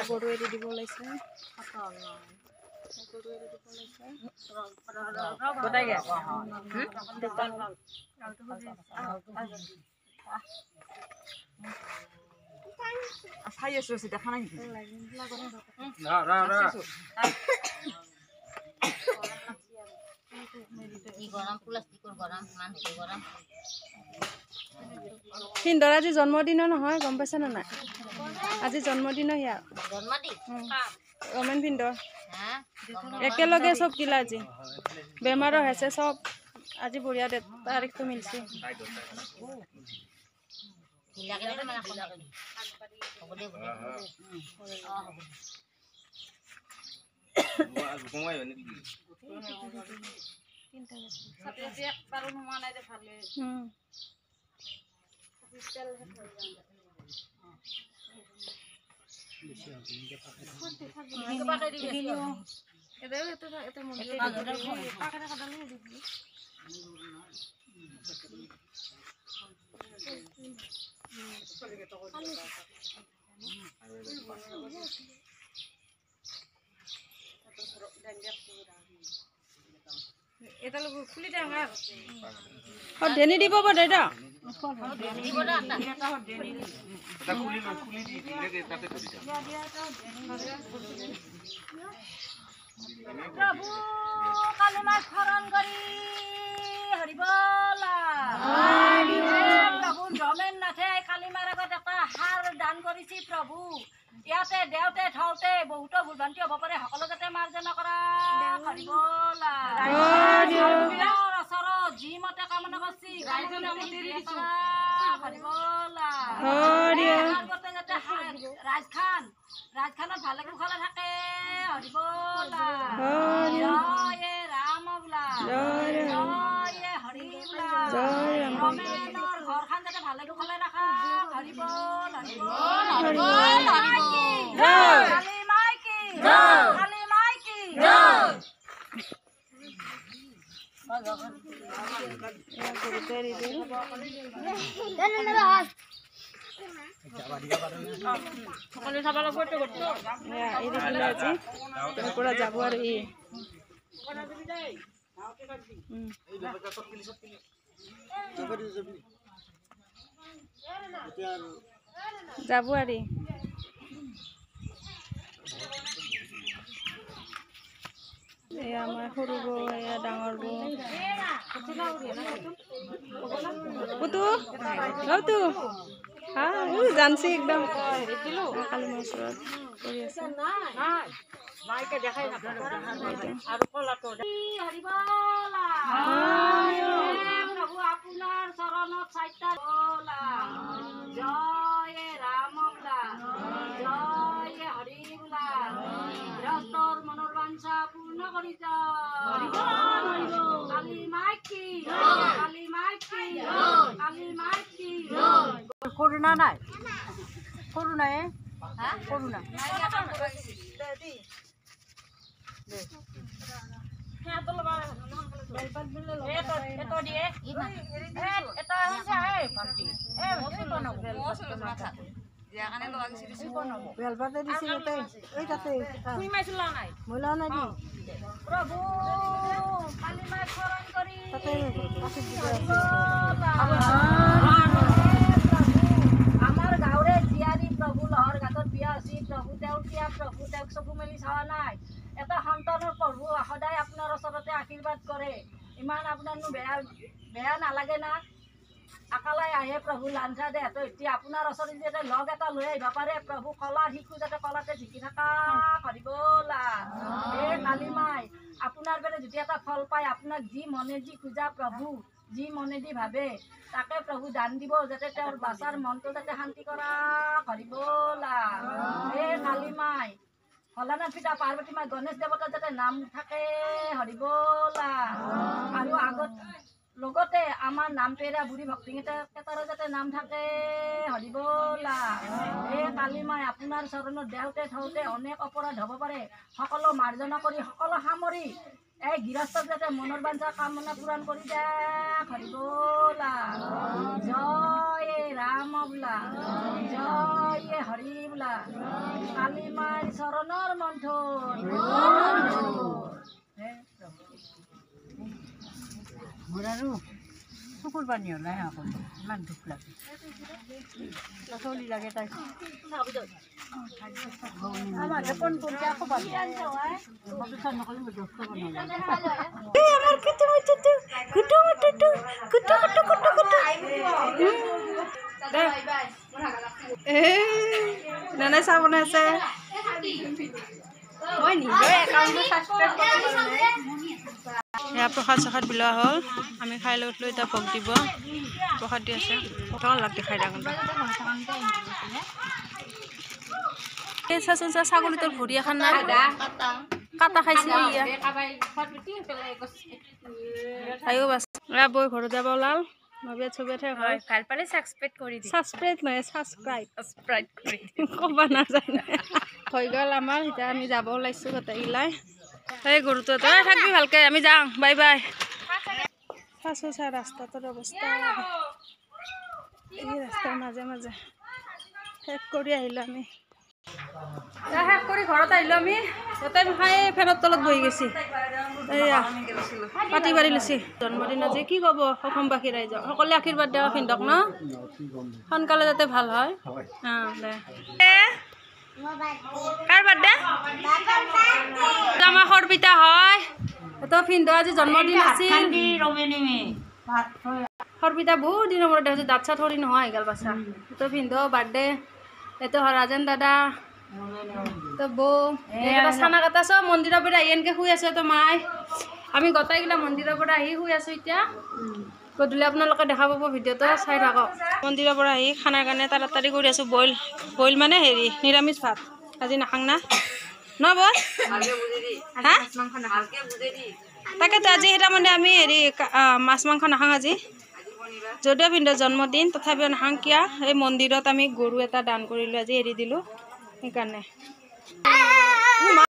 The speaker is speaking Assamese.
গৰু এৰি দিব ওলাইছে, গৰু এৰি দিব ওলাইছে। চাই আছো, দেখা নাই নেকি? সিন্দৰ আজি জন্মদিন নহয়, গম পাইছা নে নাই? আজি জন্মদিন সিয়াৰ, ৰমেন ভিন্দৰ। একেলগে চব গিলা আজি বেমাৰো হৈছে চব, আজি বঢ়িয়া তাৰিখটো মিলছে। ধেনি দিব দাদা। প্ৰভু কালিমাক শৰণ কৰি হৰিবলা। প্ৰভু ৰমেন নাথে কালিমাৰ আগত এটা হাৰ দান কৰিছি প্ৰভু। ইয়াতে দেওতে থওঁতে বহুতো ভুল ভ্ৰান্তি হ'ব পাৰে, সকলো যাতে মাৰ্জনা কৰা হৰিবলা। ওচৰত যি মতে কামনা কৰিছি হৰিবলা। যাতে ৰাজখান ৰাজখানত ভালে কুশলে থাকে হৰিবলা। জয় ৰাম বোলা, জয় হৰি বোলা। ৰমেনৰ ঘৰখন যাতে ভালে কুশলে ৰাখা হৰিবল হৰিবল হৰিবল। কালী মাইকী, কালী মাইকী। পৰা যাব আৰু ই যাব আৰু এয়া আমাৰ সৰু বৌ, এয়া ডাঙৰ বৌ। পুতু তো হা জানছি একদম কালী মাৰ ওচৰত কৰি আছে। আপোনাৰ চৰণত জয় ৰাম বোলা, জয় হৰি বোলা। গৃহস্থৰ মনৰ বাঞ্ছা পূৰ্ণ কৰি কালী মাইকী, কালী মাইকী, কালী মাইকী। কৰুণা নাই, কৰুণা এ কৰুণা। প্ৰভু কালী মাক শৰণ কৰি আমাৰ গাঁৱৰে জীয়াৰী প্ৰভু লহৰ ঘাটত বিয়া হৈছে প্ৰভু। তেওঁ কিয়া প্ৰভু তেওঁক চকু মেলি চোৱা নাই। এটা সন্তানৰ প্ৰভু সদায় আপোনাৰ ওচৰতে আশীৰ্বাদ কৰে। ইমান আপোনাৰনো বেয়া বেয়া নালাগে না? আকালাই আহে প্ৰভু লাঞ্চা দেহটো এতিয়া আপোনাৰ ওচৰত যাতে লগ এটা লৈ আহিব পাৰে প্ৰভু। কলাৰ শিশু যাতে কলাতে ঝিকি থকা হৰিবলা। এই কালী মাই আপোনাৰ পৰা যদি এটা ফল পায়, আপোনাক যি মনে যি খোজা প্ৰভু, যি মনে দি ভাবে তাকে প্ৰভু দান দিব, যাতে তেওঁৰ বাচাৰ মনটো যাতে শান্তি কৰা হৰিবলা। এই কালী মাই ভোলানাথ পিতা পাৰ্বতী মা গণেশ দেৱতাৰ যাতে নাম থাকে হৰিবলা। আৰু আগত লগতে আমাৰ নাম পেৰা বুঢ়ী ভক্তিকেইটাৰো যাতে নাম থাকে হৰিবলা। এই কালী মাই আপোনাৰ চৰণত দেওতে থওঁতে অনেক অপৰাধ হ'ব পাৰে, সকলো মাৰ্জনা কৰি সকলো সামৰি এই গৃহস্থক যাতে মনৰ বাঞ্ছা কামনা পূৰণ কৰি দিয়ক হৰিবলা। জয় ৰাম বোলা, জয় খোলা কালী মাৰ চৰণৰ মন্থন। মোৰ আৰু চকুৰ পানী ওলাই আকৌ, ইমান দুখ লাগে, চলি লাগে তাই। নানাই চাহ বনাই আছে। মই নিজৰ একাউণ্টটো ছাবস্ক্ৰাইব কৰিব। এয়া প্ৰসাদ চসাদ বিলোৱা হ'ল, আমি খাই লৈ উঠিলোঁ। এতিয়া ভোগ দিব, প্ৰসাদ দি আছে। লাগ দেখাই থাকোঁ। এই চাচোন চা, ছাগলীটোৰ ভৰি এখন নাই, কাটা খাইছে। আয়ো বাছ, এয়া বৈ ঘৰত যাব ওলাল। নবিয়াত চবিয়াত শেষ হয়। ভাল পালে ছাবস্ক্ৰাইব কৰি দি। ছাবস্ক্ৰাইব নহয়, ছাবস্ক্ৰাইব ছাবস্ক্ৰাইব কৰি ক'ব নাজানে। হৈ গ'ল আমাৰ, এতিয়া আমি যাব ওলাইছোঁ গোটেইগিলাই। এই গৰুটো তই থাকবি ভালকে, আমি যাওঁ, বাই বাই। চাচো চা ৰাস্তাটোৰ অৱস্থা, এই ৰাস্তাৰ মাজে মাজে শেষ কৰি আহিলোঁ আমি। শেষ কৰি ঘৰত আহিলোঁ আমি। গোটেই খাই ফেনৰ তলত বহি গৈছি, এইয়া পাতি পাৰি লৈছি। জন্মদিন আজি, কি ক'ব অসমবাসী ৰাইজক? সকলোৱে আশীৰ্বাদ দেৱা পিন্ধক ন, সোনকালে যাতে ভাল হয়। অঁ দে। কাৰ বাৰ্থডে? আমাৰ সৰপিতা হয়। তো ভিনদেউ আজি জন্মদিন আছিল। সৰপিতা বহুত দিনৰ মূৰত দেখিছোঁ, দাঁত চাত সৰি নোহোৱা হৈ গ'ল বাচ্ছা। তো ভিনদেউ বাৰ্থডে, এইটো ৰাজেন দাদা, তো বৌ, এইকেইটা চানা কাটা চব মন্দিৰৰ পৰা আহি এনেকৈ শুই আছে। তো মাই আমি গোটেইগিলা মন্দিৰৰ পৰা আহি শুই আছোঁ। এতিয়া গধূলি আপোনালোকে দেখা পাব ভিডিঅ'টো, চাই থাকক। মন্দিৰৰ পৰা আহি খানাৰ কাৰণে তাড়াতাড়ি কৰি আছোঁ। বইল বইল মানে হেৰি নিৰামিষ ভাত আজি নাখাং না ন বৌ? হা তাকেতো আজি তাৰমানে আমি হেৰি মাছ মাংস নাখাং আজি, যদিও ভিনদেউৰ জন্মদিন তথাপিও নাখাং। কিয় এই মন্দিৰত আমি গৰু এটা দান কৰিলোঁ আজি, এৰি দিলোঁ সেইকাৰণে।